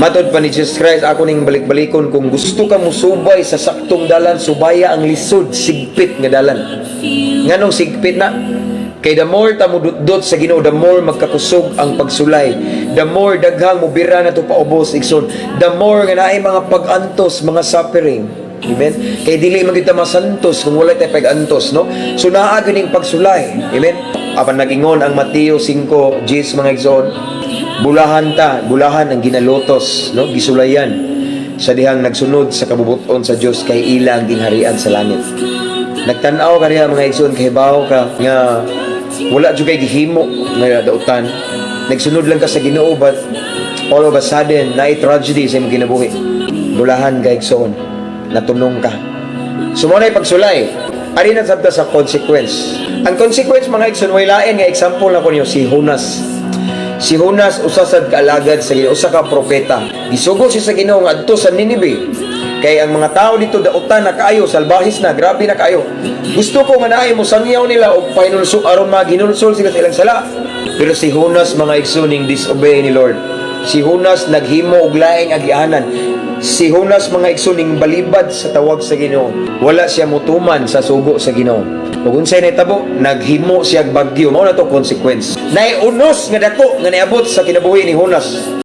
Matod pa ni Jesus Christ, ako ning balik-balikon, kung gusto ka musubay sa saktong dalan, subaya ang lisod, sigpit nga dalan. Nganong sigpit na? Kay the more ta mudutdot sa Ginoo, the more magkakusog ang pagsulay. The more daghang mubira na to paubos, igsoon. The more nga naay mga pag-antos, mga suffering. Amen? Kay dili man kita masantos kung wala tay pag-antos, no? So naa gyud ning pagsulay. Amen? Apan nag-ingon ang Mateo 5, 10, mga igsoon, bulahan ta, bulahan ang ginalutos, no? Gisulayan sa dihang nagsunod sa kabubuton sa Dios kay ilang gingharian sa langit. Nagtan-aw ka diha, mga igsoon, kay bawo ka nga wala jud kay gihimo nga dautan. Nagsunod lang ka sa Ginoo, but all of a sudden naay tragedy sa imong kinabuhi. Bulahan ka, igsoon. Natunong ka. So mo na pagsulay. Ari na sabta sa consequence. Ang consequence, mga igsoon, way lain nga example na ko niyo si Jonas. Si Jonas, usa sad ka alagad sa Ginoo, usa ka propeta. Gisugo siya sa Ginoo nga adto sa Ninive. Kay ang mga tao dito dautan na kaayo, salbahis na, grabe na kaayo. Gusto ko nga naay mo sangyaw nila og pahinulsol aron maginulsol sila sa ilang sala. Pero si Jonas, mga igsoon, ning disobey ni Lord. Si Jonas naghimo og laing agianan. Si Jonas, mga igsoon, ning balibad sa tawag sa Ginoo. Wala siya mutuman sa sugo sa Ginoo. Ug unsay nahitabo? Naghimo siya og bagyo. Mao na to consequence. Naay unos nga dako nga niabot sa kinabuhi ni Jonas.